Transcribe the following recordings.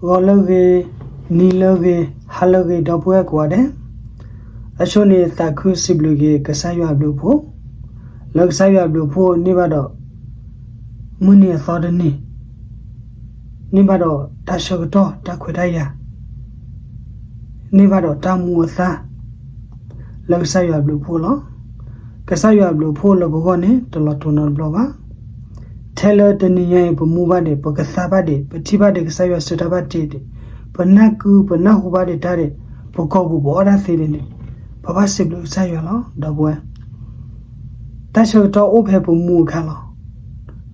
ဂီၤလၢအဂ့ၤ, နံၤလၢအဂ့ၤ, ဟါလၢအဂ့ၤ ဒီပုၢ်ဝဲၢ်ကိးဂၤဒဲး, အဆိန့ၣ်သးခုစံးဘျုးက့ၤကစၢ်ယွၤအဘျုးအဖှိၣ်, လၢကစၢ်ယွၤအဘျုးအဖှိၣ်န့ၢ်ဘၣ်ဒီး မုၢ်နံၤအသီတနံၤ, န့ၢ်ဘၣ်ဒီးတၢ်ဆၢကတီၢ် တၢ်ခွဲးတၢ်ယာ်, န့ၢ်ဘၣ်ဒီးတၢ်မူအသါ, လၢကစၢ်ယွၤအဘျုးအဖှိၣ်လီၤ. ကစၢ်ယွၤအဘျုးအဖှိၣ်လၢပဂီၢ်န့ၣ် တလီၤတူာ်နီတဘျီဘၣ်. ထဲလၢတနံၤညါအံၤ ပမူဘၣ်ဒံး, ပကသါဘၣ်ဒံး, ပထံၣ်ဘၣ်ဒံးကစၢ်ယွၤဆှၢတၢ်ဘၣ်တ့ဒံး, ပနၢ်ကု ပနၢ်ဟူဘၣ်ဒံးတၢ်ဒံး, ပကိာ်ပူၤပအီၣ်တၢ်သ့ဒံးန့ၣ်, ပဘၣ်စံးဘျုးကစၢ်ယွၤလီၤ ဒီပုၢ်ဝဲၢ်. တၢ်ဆၢကတီၢ်အိၣ်ဖဲပမူအခါလီၤ.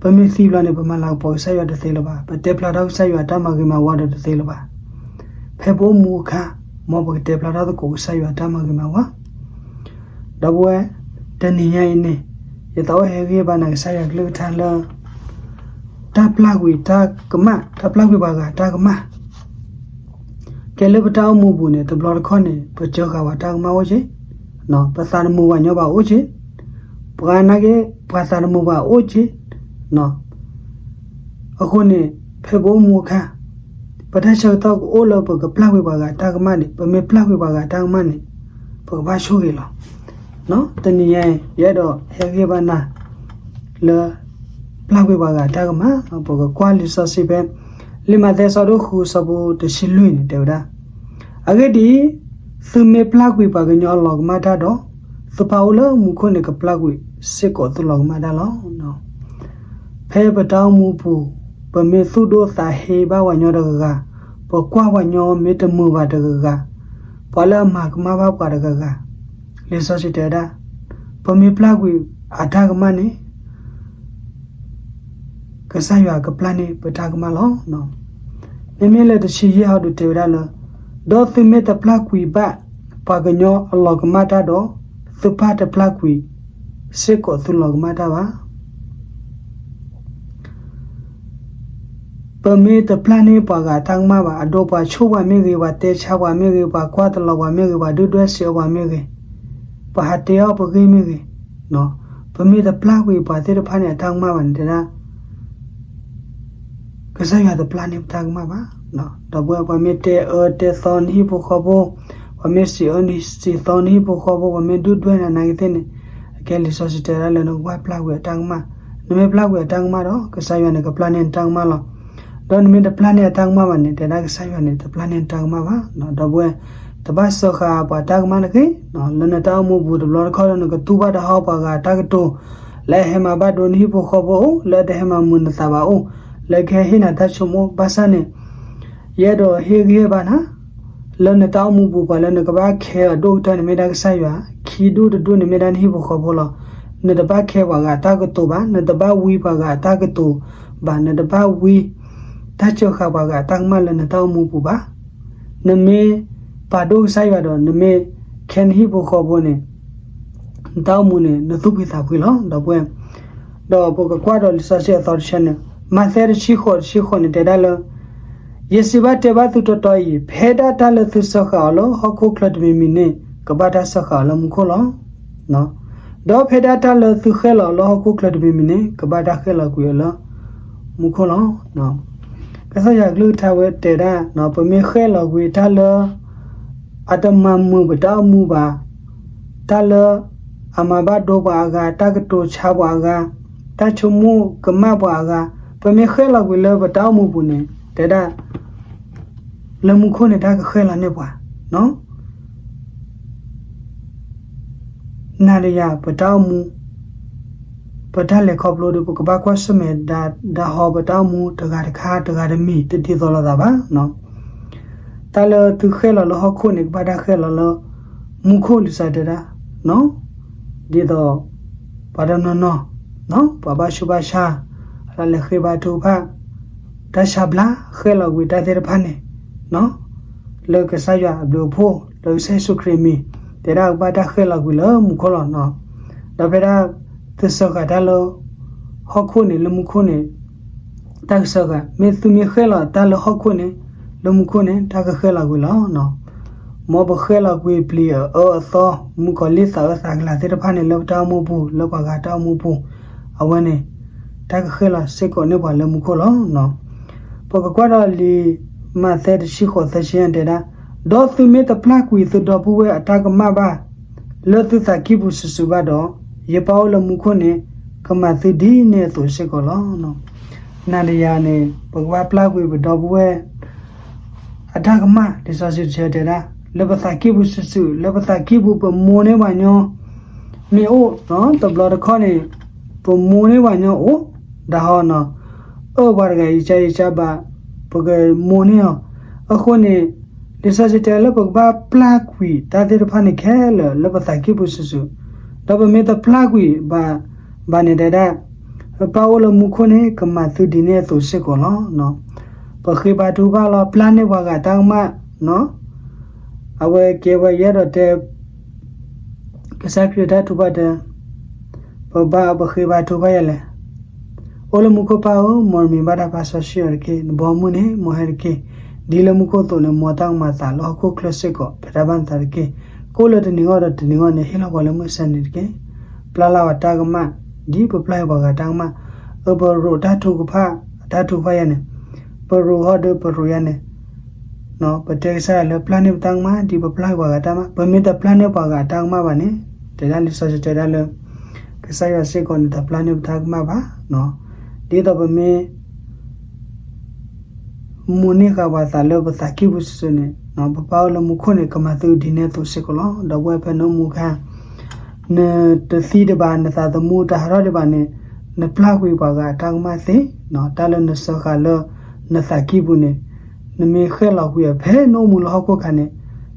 ပမ့ၢ်သံဘျီန့ၣ် ပမၤလၤကပီၤကစၢ်ယွၤတသ့လၢၤဘၣ်, ပတဲဖျါထီၣ်ကစၢ်ယွၤတၢ်မၤဂ့ၤမၤဝါဒီးတသ့လၢၤဘၣ်. ဖဲပအိၣ်မူအခါ, မ်ပကတဲဖျါထီၣ်သကိးကစၢ်ယွၤတၢ်မၤဂ့ၤမၤဝါ ဒီပုၢ်ဝဲၢ်, တနံၤညါအံၤန့ၣ်, ယသးအိၣ်ဟ့ၣ်ဂံၢ်ဘါနၤကစၢ်ယွၤကလုၢ်ကထါလၢ တၢ်ပျၢ်ကွံာ်တၢ်ကမၣ်, တၢ်ပျၢ်ကွံာ်ပှၤဂၤတၢ်ကမၣ်. ကဲလၢပတၢ်အိၣ်မူပူၤန့ၣ် တဘျီတခီၣ်န့ၣ် ပစၢဃာ်ပှၤတၢ်ကမၣ်အိၣ်က့, ပသးတမုာ်ပှၤညီဘၣ်အိၣ်က့, ပှၤနာ်က့ ပှၤသးတမုာ်ပှၤအိၣ်က့ အဃိန့ၣ် ဖဲပအိၣ်မူအခါ, ပတၢ်ဆၢကတီၢ်ကအိၣ်လၢပကပျၢ်ကွံာ်ပှၤဂၤတၢ်ကမၣ်န့ၣ်, ပမ့ၢ်ပျၢ်ကွံာ်ပှၤဂၤတၢ်ကမၣ်န့ၣ်, ပကဘၣ်ဆိၣ်ဂ့ၤလီၤ. တနံၤညါအံၤ ယအဲၣ်ဒိးဟ့ၣ်ဂံၢ်ဘါနၤ လၢ ပျၢ်ကွံာ်ပှၤဂၤတၢ်ကမၣ်, ပကကွၢ်လံာ်စီဆှံဖဲ လံာ်မးသဲအဆၢဒိၣ်ဃုအဆၢဖိတဆံလွံၢ်န့ၣ် တဲဝဲဒၣ်, အဂ့ၢ်ဒ်အံၤ, သုမ့ၢ်ပျၢ်ကွံာ်ပှၤကညီအလီၤကမၣ်တၢ်ဒီး, သုပၢ်အိၣ်လၢမူခိၣ်န့ၣ် ကပျၢ်ကွံာ်စ့ၢ်ကီးသုလီၤကမၣ်တၢ်လီၤ. ဖဲပတၢ်အိၣ်မူပူၤ, ပမ့ၢ်သူၣ်ဒိၣ်သးဟ့ဘၣ်ပှၤညီတဂၤဂၤ, ပကွၢ်ပှၤညီမ့ၢ်တမုာ်ဘၣ်တဂၤဂၤ, ပှၤလၢအမၤကမၣ်ဘၣ်ပှၤတဂၤဂၤ, လံာ်စီဆှံတဲဝဲဒၣ်, ပမ့ၢ်ပျၢ်ကွံာ်အတၢ်ကမၣ်န့ၣ် ကစၢ်ယွၤကပျၢ်န့ၢ်ပတၢ်ကမၣ်လီၤ. မ့မ့ၢ်လၢတဆံယဲၢ်ဟီဒုးတဲဝဲဒၣ်လၢ, ဒီးသုမ့ၢ်တပျၢ်ကွံာ်ဘၣ်ပှၤကညီအလီၤကမၣ်တၢ်ဒီး, သုပၢ်တပျၢ်ကွံာ်စ့ၢ်ကီးသုလီၤကမၣ်တၢ်ဘၣ်. ပမ့ၢ်တပျၢ်န့ၢ်ပှၤဂၤတၢ်ကမၣ်ဘၣ်, အဒိပှၤဆိၣ်ပှၤမ့ၢ်ဂ့ၤ, ပှၤတဲဆါပှၤမ့ၢ်ဂ့ၤ, ပှၤကွၢ်တလီၤပှၤမ့ၢ်ဂ့ၤ, ပှၤဒုၣ်ဒွဲၣ်စံးအီၤပှၤမ့ၢ်ဂ့ၤ, ပှၤဟးတဲအီၤပဂ့ၢ်မ့ၢ်ဂ့ၤ, ပမ့ၢ်တပျၢ်ကွံာ်ပှၤသ့ၣ်တဖၣ်န့ၣ်အတၢ်ကမၣ်ဘၣ်န့ၣ် တဲဒၣ် ကစၢ်ယွၤတပျၢ်န့ၢ်ပတၢ်ကမၣ်ဘၣ်. ဒီပုၢ်ဝဲၢ် ပှၤမ့ၢ်တဲအၢတဲသီနဟံၣ်ဖိဃီဖိ, ပှၤမ့ၢ်စံးအၢစံးသီနဟံၣ်ဖိဃီဖိ, ပှၤမ့ၢ်ဒုၣ်ဒွဲၣ်နၤနာ်က့သ့ၣ်န့ၣ်, အကဲလံာ်စီဆှံတဲဒၣ်လၢနကဘၣ်ပျၢ်ကွံာ်အတၢ်ကမၣ်, နမ့ၢ်ပျၢ်ကွံာ်အတၢ်ကမၣ်ဒီး ကစၢ်ယွၤန့ၣ်ကပျၢ်န့ၢ်နတၢ်ကမၣ်လီၤ. ဒီးနမ့ၢ်တပျၢ်န့ၢ်အတၢ်ကမၣ်ဘၣ်န့ၣ် တဲဒၣ်ကစၢ်ယွၤန့ၣ် တပျၢ်န့ၢ်နတၢ်ကမၣ်ဘၣ်. ဒီပုၢ်ဝဲၢ်, တဘၣ်စၢဃာ်ပှၤတၢ်ကမၣ်တဂ့ၤ, လၢနတၢ်အိၣ်မူပူၤတဘျီတခီၣ်လၢနကတူၢ်ဘၣ်တၢ်ဟီပှၤဂၤတၢ်ကတိၤ, လၢအဟဲမၤဘၣ်ဒိနဟံၣ်ဖိဃီဖိအိၣ်, လၢအတဟဲမၤမုာ်နသးဘၣ်အိၣ်, လၢကဟဲဟ့ၣ်နၤတၢ်ဆိကမိၣ်, ဘၣ်ဆၣ်န့ၣ် ယအဲၣ်ဒိးဟ့ၣ်ဂံၢ်ဟ့ၣ်ဘါနၤ, လၢနတၢ်အိၣ်မူပူၤ ပှၤလၢနကဘၣ်ခဲအဒိၣ်ကတၢၢ်န့ၣ်မ့ၢ်ဒၣ်ကစၢ်ယွၤ, ခံဒူၣ်တဒူၣ်န့ၣ်မ့ၢ်ဒၣ်နဟံၣ်ဖိဃီဖိလီၤ. နတဘၣ်ခဲပှၤဂၤတၢ်ကတိၤဘၣ်, နတဘၣ်ဝံပှၤဂၤတၢ်ကတိၤဘၣ်, နတဘၣ်ဝံ တၢ်စၢဃာ်ပှၤဂၤတၢ်ကမၣ်လၢနတၢ်အိၣ်မူပူၤဘၣ်. နမ့ၢ်ပာ်ဒိၣ်ကစၢ်ယွၤဒီး နမ့ၢ်ခဲနဟံၣ်ဖိဃီဖိန့ၣ် နတၢ်အိၣ်မူန့ၣ် နသူၣ်ဖှံသးဖှံလီၤ ဒီပုၢ်ဝဲၢ်. ဒီးပကကွၢ်ဒီးလံာ်စီဆှံအသီတဆၢန့ၣ်, မးသဲတဆံဃိး တဆံဃိးန့ၣ် တဲဒၣ်လၢ ယစံးဘၣ်တဲဘၣ်သုတီတီအံၤ, ဖဲဒၣ်တၢ်လၢသုစၢဃာ်အီၤလၢဟီၣ်ခိၣ်ချၢတမံၤမံၤန့ၣ် ကဘၣ်တၢ်စၢဃာ်အီၤလၢမူခိၣ်လီၤ. ဒီးဖဲဒၣ်တၢ်လၢသုဃဲၣ်လီၤလၢဟီၣ်ခိၣ်ချၢတမံၤမံၤန့ၣ် ကဘၣ်တၢ်ဃဲၣ်လီၤကွံာ်အီၤလၢမူခိၣ်လီၤ. ကစၢ်ယွၤကလုၢ်ကထါဝဲတဲဒၣ်, ပမ့ၢ်ဃဲၣ်လီၤကွံာ်တၢ်လၢ အတမၤမုာ်ပတၢ်အိၣ်မူဘၣ်, တၢ်လၢအမၤဘၣ်ဒိပှၤအဂၤ, တၢ်ကတိၤဆါပှၤအဂၤ, တၢ်ဆိကမိၣ်ကမၣ်ပှၤအဂၤ, ပမ့ၢ်ဃဲၣ်လီၤကွံာ်လၢပတၢ်အိၣ်မူပူၤန့ၣ် တဲဒၣ် လၢမူခိၣ်န့ၣ် တၢ်ကဃဲၣ်လီၤန့ၢ်ပှၤ နၤဒီးယၤ ပတၢ်အိၣ်မူ, ပတၢ်လဲၤခီဖျိဒီး ပကဘၣ်ကွၢ်ဆၢၣ်မဲာ်ဒၣ်ဟီပတၢ်အိၣ်မူတဂၤတခါ တဂၤတမံၤ တဒ်သိးလိာ်သးဘၣ်. တၢ်လၢသုဃဲၣ်လီၤလၢဟီၣ်ခိၣ်န့ၣ် ကဘၣ်တၢ်ဃဲၣ်လီၤလၢ မူခိၣ်လံာ်စီဆှံတဲဒၣ်, ဒ်သိး ပှၤတနီၤနီၤ, ပှၤဘၣ်ဆူးဘၣ်ဆါ, အတၢ်လဲၤဃ့ဘါထုကဖၣ်, တၢ်ဆါဘျါ ဃဲၣ်လီၤကွံာ်တၢ်သ့ၣ်တဖၣ်န့ၣ် လၢကစၢ်ယွၤအဘျုးအဖှိၣ် လၢကစၢ်ယ့ၣ်ၡူးခရံာ်အမံၤ တဲဒၣ်ကဘၣ်တၢ်ဃဲၣ်လီၤကွံာ်လၢမူခိၣ်လီၤ. ဒီးဖဲဒၣ်သုစၢဃာ်တၢ်လၢ ဟီၣ်ခိၣ်န့ၣ် လၢမူခိၣ်န့ၣ် တၢ်ကစၢဃာ်, မ့ၢ်သုမ့ၢ်ဃဲၣ်လီၤတၢ်လၢဟီၣ်ခိၣ်န့ၣ် လၢမူခိၣ်န့ၣ် တၢ်ကဃဲၣ်လီၤကွံာ်လီၤ. မ်ပဃဲၣ်လီၤကွံာ်ပျံၤအၢအသီ မုၣ်ကီၤလံၢ်သးအၢသးကလၤသ့ၣ်တဖၣ်န့ၣ် လၢပတၢ်အိၣ်မူပူၤ လၢပှၤဂၤတၢ်အိၣ်မူပူၤ, အဝဲန့ၣ် တၢ်ကဃဲၣ်လီၤစ့ၢ်ကီးန့ၢ်ပှၤလၢမူခိၣ်လီၤ. ပကကွၢ်ဒီးလံာ် မးသဲတဆံဃိးသၢဆံယဲၢ်တဲဒၣ်, ဒီးသုမ့ၢ်တပျၢ်ကွံာ်သုဒီပုၢ်ဝဲၢ်အတၢ်ကမၣ်ဘၣ် လၢသုသးကံၢ်ပူၤစုာ်စုာ်ဘၣ်ဒီး, ယပၢ်အိၣ်လၢမူခိၣ်န့ၣ် ကမၤသုဒ်န့ၣ်အသိးစ့ၢ်ကီးလီၤ. နၤဒီးယၤန့ၣ် ပကဘၣ်ပျၢ်ကွံာ်ပဒီပုၢ်ဝဲၢ် အတၢ်ကမၣ် လံာ်စီဆှံတဆၢတဲဒၣ် လၢပသးကံၢ်ပူၤစုာ်စုာ်, လၢပသးကံၢ်ပူၤပမိၢ်န့ၢ်ပှၤညီ မ့ၢ်အိၣ်, တဘျီတခီၣ်န့ၣ် ပမိၢ်န့ၢ်ပှၤညီအိၣ်, ဒ်ဟီနီၤ, အၢပှၤတဂၤယကါယကါဘၣ်, ပကမိၢ်န့ၢ်အီၤ, အဃိန့ၣ် လံာ်စီဆှံတဲလၢပကဘၣ်ပျၢ်ကွံာ်တၢ်သ့ၣ်တဖၣ်န့ၣ်ခဲလၢာ် လၢပသးကံၢ်ပူၤစုာ်စုာ်, ဒီးပမ့ၢ်တပျၢ်ကွံာ်ဘၣ် ဘၣ်န့ၣ်တဲဒၣ် ပၢ်အိၣ်လၢမူခိၣ်န့ၣ် ကမၤသုဒ်န့ၣ်အသိးစ့ၢ်ကီးလီၤ. ပဃ့ဘါထုကဖၣ်လီၤ ပျၢ်န့ၢ်ပှၤဂၤတၢ်ကမၣ်, အဝဲကဲဝဲယအဲၣ်ဒိးတဲ ကစၢ်ခရံာ်တၢ်ထုကဖၣ်တဲ, ပဘၣ်ပဃ့ဘါထုကဖၣ်ယၤလဲၣ်. အိၣ်လၢမူခိၣ်ပၢ်ဧၢ, မ်နမံၤဘၣ်တၢ်ပာ်စီဆှံအီၤတက့ၢ်. နဘီမုၢ်န့ၣ် မ်ဟဲတက့ၢ်. ဒ်လၢမူခိၣ်အသိးန့ၣ် မ်တၢ်ကမၤအသးလၢဟီၣ်ခိၣ်ချၢစ့ၢ်ကီး ဖဲတၢ်ဘၣ်နသးတက့ၢ်. ကိၣ်လၢတနံၤဂီၢ်ဒီးတနံၤဂီၢ်န့ၣ် ဟ့ၣ်လီၤပှၤလၢမုၢ်ဆါနံၤတက့ၢ်. ပျၢ်လၢ်ပှၤတၢ်ကမၣ် ဒ်ပပျၢ်ပှၤဂၤတၢ်ကမၣ်, အၢ ပရိးတၢ်ထုကဖၣ်, အတၢ်ထုကဖၣ်ယၤန့ၣ်, ပရိးဟီၣ်ဒီးပရိးယၤန့ၣ် ပတဲကစၢ်ယွၤလၢပျၢ်န့ၢ်ပတၢ်ကမၣ် ဒ်ပပျၢ်ပှၤဂၤတၢ်ကမၣ်, ပမ့ၢ်တပျၢ်န့ၢ်ပှၤဂၤတၢ်ကမၣ်ဘၣ်န့ၣ်, တဲဒၣ်လံာ်စီဆှံတဲဒၣ်လၢ ကစၢ်ယွၤစ့ၢ်ကီးန့ၣ် တပျၢ်န့ၢ်ပတၢ်ကမၣ်ဘၣ်. ဒ်သိးပမ့ၢ် မိၢ်န့ၢ်ဃာ်ပှၤသးလၢပသးကံၢ်ပူၤစုာ်စုာ်န့ၣ်, ပပၢ်အိၣ်လၢမူခိၣ်န့ၣ် ကမၤသုဒ်န့ၣ်အသိးစ့ၢ်ကီးလီၤ. ဒီပုၢ်ဝဲၢ်ဖဲနအိၣ်မူအခါ နတသံတဘၣ် နသးသမူတဟးထီၣ်ဒံးဘၣ်န့ၣ်, နပျၢ်ကွံာ်ပှၤဂၤအတၢ်ကမၣ်သ့, တၢ်လၢနစၢဃာ်လၢနသးကံၢ်ပူၤန့ၣ်, နမ့ၢ်ဃဲၣ်လီၤကွံာ်အီၤဖဲနအိၣ်မူလၢဟီၣ်ခိၣ်ခါန့ၣ်,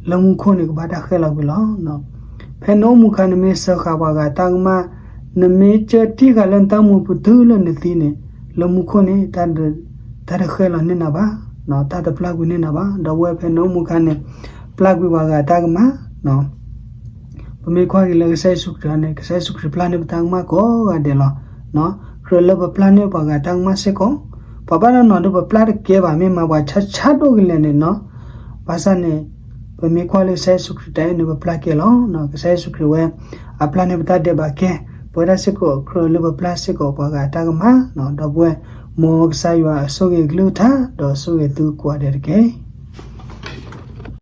လၢမူခိၣ်န့ၣ် ကဘၣ်တၢ်ဃဲၣ်လီၤကွံာ်လီၤ. ဖဲနအိၣ်မူခါ နမ့ၢ်စၢဃာ်ပှၤဂၤတၢ်ကမၣ်, နမ့ၢ်ကၢတံၢ်ဃာ်လၢနတၢ်မူပတုၤလၢနသံန့ၣ်, လၢမူခိၣ်န့ၣ် တၢ်တဃဲၣ်လီၤန့ၢ်နၤဘၣ်, တၢ်တပျၢ်ကွံာ်န့ၢ်နၤဘၣ်. ဒီပုၢ်ဝဲၢ်ဖဲနအိၣ်မူခါန့ၣ်, ပျၢ်ကွံာ်ပှၤဂၤတၢ်ကမၣ် ပမ့ၢ်ကွၢ်က့ၤလၢကစၢ်ယ့ၣ်ၡူးခရံာ်န့ၣ်, ကစၢ်ယ့ၣ်ၡူးခရံာ်ပျၢ်န့ၢ်ပတၢ်ကမၣ်ကိးဂၤဒဲးလီၤ. ကြၢးလၢပပျၢ်န့ၢ်ပှၤဂၤတၢ်ကမၣ်စ့ၢ်ကီး, ပှၤဘၣ်တနီၤဒီးပပျၢ်တကဲဘၣ်, မ့ၢ်မၤပှၤဆါဆါဒိၣ်ကလဲာ်န့ၣ်နီၤ. ဘၣ်ဆၣ်န့ၣ်, ပမ့ၢ်ကွၢ်လၢကစၢ်ယ့ၣ်ၡူးခရံာ်တၢ်အံၤန့ၣ် ပပျၢ်ကဲလီၤ. ကစၢ်ယ့ၣ်ၡူးခရံာ်ဝဲ အပျၢ်န့ၢ်ပတၢ်ဒဲးဘးကဲ, ပဝဲဒၣ်စ့ၢ်ကီး ကြၢးလၢပပျၢ်စ့ၢ်ကီးပှၤဂၤတၢ်ကမၣ်, ဒီပုၢ်ဝဲၢ်, မ်ကစၢ်ယွၤအဆိၣ်ဂ့ၤအကလုၢ်ကထါ, ဒီးဆိၣ်ဂ့ၤသုကိးဂၤဒဲးတက့ၢ်.